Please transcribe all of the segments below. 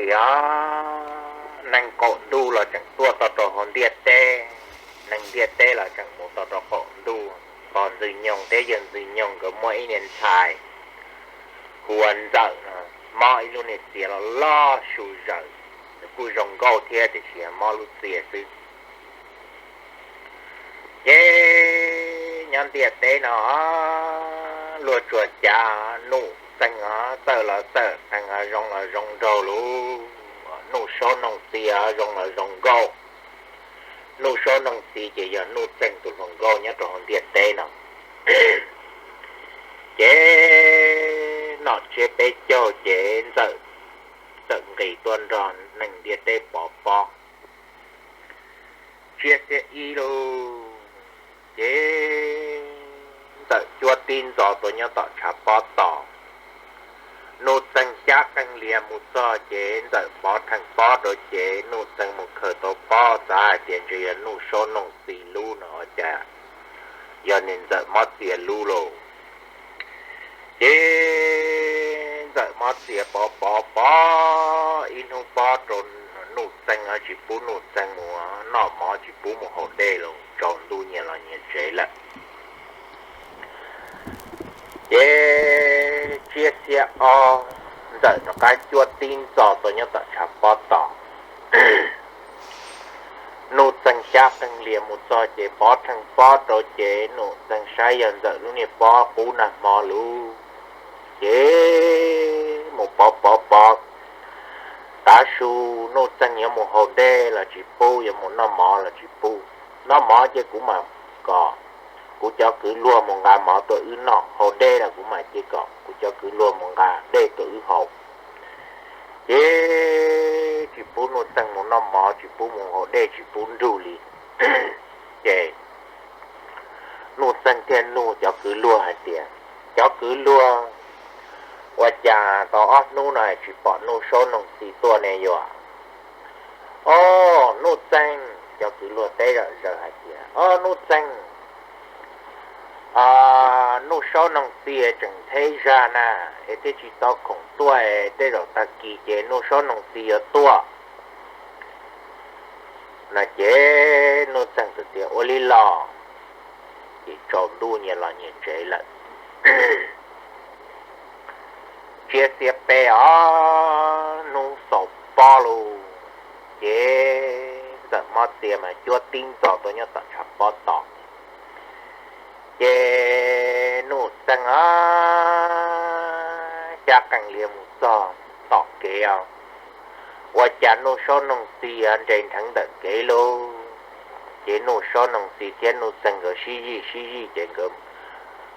Yog neeg qaum ntuj los tseem tuaj tau rau hauv ntiaj teb, neeg ntiaj teb los tseem mus tau rau qaum ntuj. Pog Ntxwg Nyoog thiab yawg Ntxwg Nyoog nkawd muaj ib niag ntxhais hu ua Ntxawm no, mob ib lub niag txias los loj su zawm. Nws kuj zoo nkauj thiab tiam sis mob lub txias xwb. Ces nyob ntiaj teb no, luag tsuas cav Nuj Txeeg os, txawj los txawj qees os, zoo los zoo nraug lug. Nuj Saub Noog Txi os, zoo los zoo nkauj. Nuj Saub Noog Txi ces yog Nuj Txeeg tus hluas nkauj nyob rau hauv ntiaj teb no. Ces noj tsiab peb caug ces Ntxawm txawm nqis tuaj nrog neeg ntiaj teb pov pob tsiab xiab ib lug. Ces Ntxawm cuab tib ntxov tuaj nyob tom tshav pob tos. Nuj Txeeg xyab qeeg lias mus txog ces Ntxawm pov rhees pob rau ces Nuj Txeeg mus khaws tau pob, xav hais tias ntshe yog Nuj Saub Noog Txi lub no, ua cas yog niag Ntxawm mob txias lub lauj. Ces Ntxawm mob txias pov pov pov ib hnub pob rau Nuj Txeeg, tsis pub Nuj Txeeg mus noj mov, tsis pub mus haus dej los tsaus ntuj nyias los nyias tsev lawm. Ces tsiab xiab ob, Ntxawm rov qab cuab tib ntxov tuaj nyob tom tshav pob tos. Nuj Txeeg xyab qeeg lias mus txog ces pov rhees pob rau ces Nuj Txeeg saib yog Ntxawm lub niag pob qub nag hmo lug. Ces mus pov pov pov, tav su Nuj Txeeg yuav mus haus dej los tsis pub, yuav mus noj mov los tsis pub. Noj mov ces kuv mam kom kuv cov kwv luag mus nqa mov tuaj wb noj, haus dej los kuv mam cia kom kuv cov kwv luag mus nqa dej tuaj wb haus. Ces tsis pub Nuj Txeeg mus noj mov, tsis pub mus haus dej, tsis pub nrug li. Ces Nuj Txeeg thiaj nug cov kwv luag hais tias, cov kwv luag, ua cas tau ob hnub no tsis pom Nuj Saub Noog Txi tuaj ne yuav? Au, Nuj Txeeg, cov kwv luag teb zom zaws hais tias, au Nuj Txeeg, Nuj Saub Noog Txi tseem ntheb zag na, es thiaj tsis tau khoom tuaj, es tej zaum tag kis ces Nuj Saub Noog Txi yuav tuaj no. Ces Nuj Txeeg txawm tias ua li los, ces tsaus ntuj nyias los nyias tsev lawm. Tsiab xiab peb os, hnub xaus pob lug, ces Ntxawm mob txias mas cuab tib ntxov tuaj nyob tom tshav pob tos. Ces Nuj Txeeg os, xyab qeeg lias mus txog tom kev os, ua cas Nuj Saub Noog Txi nres nrheev ntawm kev lauj. Ces Nuj Saub Noog Txi thiab Nuj Txeeg nkawd sib zij sib zij ces nkawd,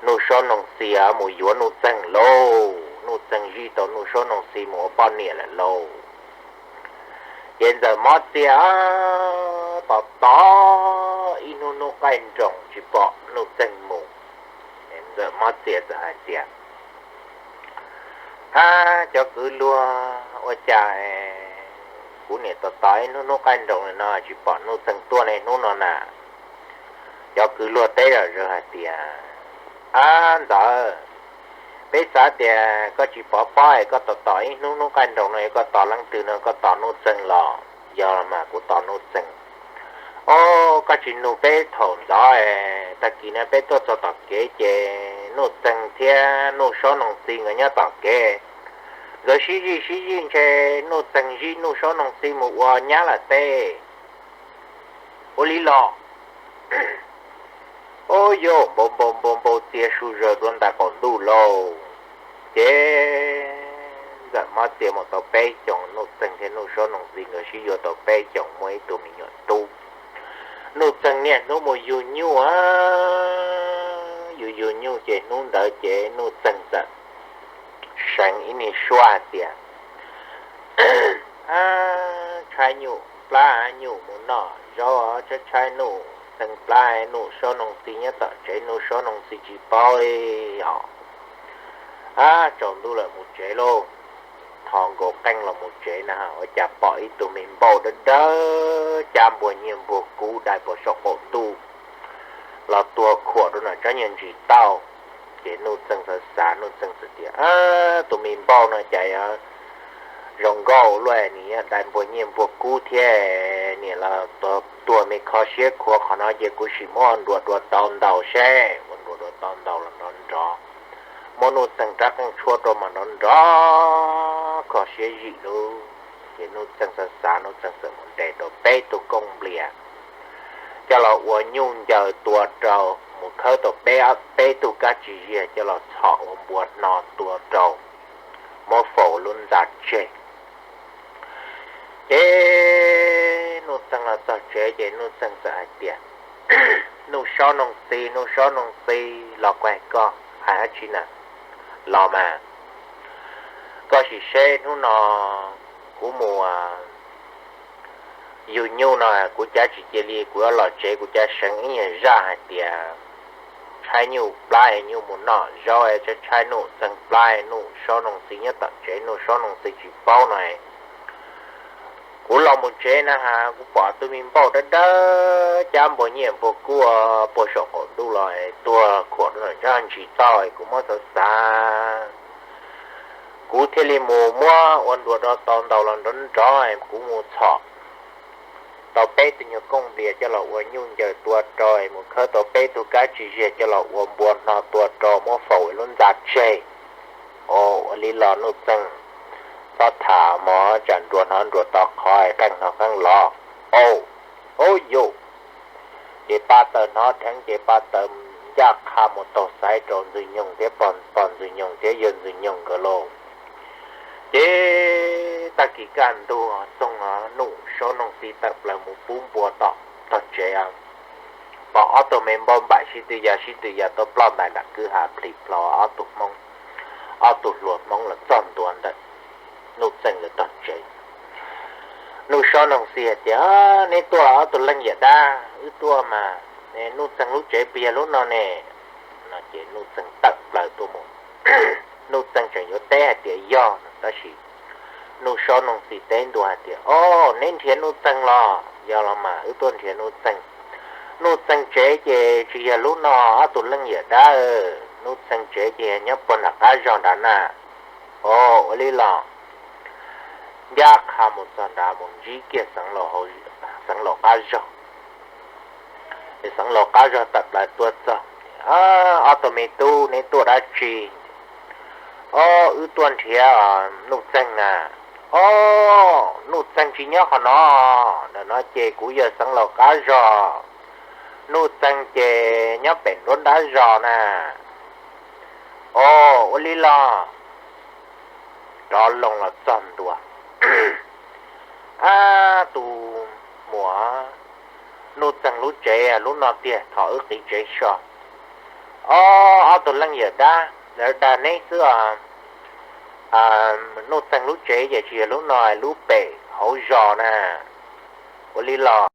Nuj Saub Noog Txi mus yuav Nuj Txeeg lauj, Nuj Txeeg zij tau Nuj Saub Noog Txi mus ua poj niam lawm lauj. Ces Ntxawm mob txias tos tos ib hnub hnub qaij nroos tsis pom Nuj Txeeg mus. Ntxawm mob txias txawm hais tias, ab, cov kwv luag, ua cas kuv niam tos tos ib hnub hnub qaij nroos li no tsis pom Nuj Txeeg tuaj ne hnub no na? Cov kwv luag teb zom zaws hais tias, ab Ntxawm, peb xav tias koj tsis pov pob es koj tos tos ib hnub hnub qaij nroos no yog koj tos leej twg no, koj tos Nuj Txeeg los? Yog los mas, kuv tos Nuj Txeeg. Au, koj tsis nug peb thaum ntxov, tag kis no peb tuaj txog tom kev ces Nuj Txeeg thiab Nuj Saub Noog Txi nkawd nyob tom kev, nkawd sib zij sib zij ntshe Nuj Txeeg zij Nuj Saub Noog Txi mus ua nyab lawm teb. Ua li los? Au, yuav npau npau npau npau txias su zaws dua ntais qaum ntuj lauj. Ces Ntxawm mob txias mus tau peb xyoos, Nuj Txeeg thiab Nuj Saub Noog Txi nkawd sib yuav tau peb xyoos muaj ib tug me nyuam tub. Nuj Txeeg niaj hnub mus yug nyuj, yug yug nyuj ces hnub ntawd ces Nuj Txeeg txawm seev ib niag suab hais tias, tshaib nyuj plab nyuj mus noj zaub, tshaib tshaib Nuj Txeeg plab, Nuj Saub Noog Txi nyob tom tsev, Nuj Saub Noog Txi tsis paub os. Ab, tsaus ntuj lawm mus tsev lauj. Thov nkaus qeej los mus tsev na, ua cas pom ib tug me npauj dawb dawb cab npuag nyiaj npuag kub dai puag saum qaum ntuj los tuag khuam rau nram tsob nyuag ntsis tauj. Ces Nuj Txeeg xav xav, Nuj Txeeg txawm tias, tus me npauj no cas yuav zoo nkauj luaj, nws yog dais npuag nyiaj npuag kub thiab, niam los tuag me kho siab khuav qhov no ces kuv sim muab ua nruas dua tau ntaus seb, ua nruas dua tau ntaus los nrov nrov, muab Nuj Txeeg rab qeej tshuab rau mas nrov nrov kho siab zim lug. Ces Nuj Txeeg xav xav, Nuj Txeeg txawm mus nres rau peb tug kooj nplias, coj los ua nyuj ncaws tua rau, mus khawb tau peb, peb tug kab tsis ziag coj los txhom ua npua hno tua rau, muab faus lub ntxa tseg. Ces Nuj Txeeg los txog tsev ces Nuj Txeeg txawm hais tias, Nuj Saub Noog Txi, Nuj Saub Noog Txi, los kuv hais koj. Hais dab tsi na? Los mas, koj sim seb hnub no kuv mus yug nyuj no kuv cav tsis cia li, kuv yuav los tsev kuv cav seev ib nyuag zaj hais tias tshaib nyuj plab es nyuj mus noj zaub es tshaib Nuj Txeeg plab es Nuj Saub Noog Txi nyob tom tsev, Nuj Saub Noog Txi tsis paub no. Kuv los mus tsev na has kuv pom tus me npauj dawb dawb cab npuag nyiaj npuag kub puag saum qaum ntuj los tuag khuam rau ntawm tsob ntsis toj, kuv muab xav xav, kuv thiaj li mus muab ua nruas dua tau ntaus los nrov nrov, kuv mus txhom tau peb tug nyuag kooj nplias coj los ua nyuj ncaws tua rau, mus khawb tau peb tug kab tsis ziag coj los ua npua hno tua rau, muab faus lub ntxa tseg. Ua li los Nuj Txeeg, txhob tham mog, tsam nruas hnov nruas to qhov qeej hnov qeej los. Au, au yus, ces pab taws hnov dheev ces pab taws ncaj qha mus taug xaiv rau Ntxwg Nyoog thiab pog Ntxwg Nyoog thiab yawg Ntxwg Nyoog nkawd lauj. Ces tag kis kaj ntug txoog Nuj Saub Noog Txi tawm plaws mus pub npua tom tog tsev, pom ob tug me npauj npaim sib tw ya sib tw ya tuaj ploj ntais nram kwj ha plhis plho, ob tug hluas Hmoob los txog ntua ntawm Nuj Txeeg lawv tog tsev. Nuj Saub Noog Txi hais tias, Neb tuaj ob tug leej yawm dab? Wb tuaj mas. Nuj Txeeg lub tsev puas yog lub no ne? No ces Nuj Txeeg tawm plaws tuaj mus. Nuj Txeeg tseem yuav teb hais tias yog, tab sis Nuj Saub Noog Txi teb ntua hais tias, Au, neb nrhiav Nuj Txeeg los? Yog los mas, wb tuaj nrhiav Nuj Txeeg. Nuj Txeeg tsev ces tsis yog lub no ob tug leej yawm dab, Nuj Txeeg tsev ces yog nyob puag nram qab zog nrad na. Au, ua li los. Ncaj qha mus txog nrad mus ntsib kiag Xeev Laus qab zog. Xeev Laus qab zog tawm plaws tuaj txog, Ob tug me tub, neb tuaj dab tsi? Au, wb tuaj nrhiav Nuj Txeeg na. Au, Nuj Txeeg tsis nyob qhov no. Ntawm no ces kuv yog Xeev Laus qab zog, Nuj Txeeg ces nyob pem nruab nrab zos na. Au, ua li los. Rov loo los txog ntua, Ab, tus muam, Nuj Txeeg lub tsev lub no tiag, thov wb qiv tsev so. Au, ob tug leej yawm dab, lawv dag neb xwb os. Nuj Txeeg lub tsev ces tsis yog lub no, lub pem hauv zos na. Ua li los.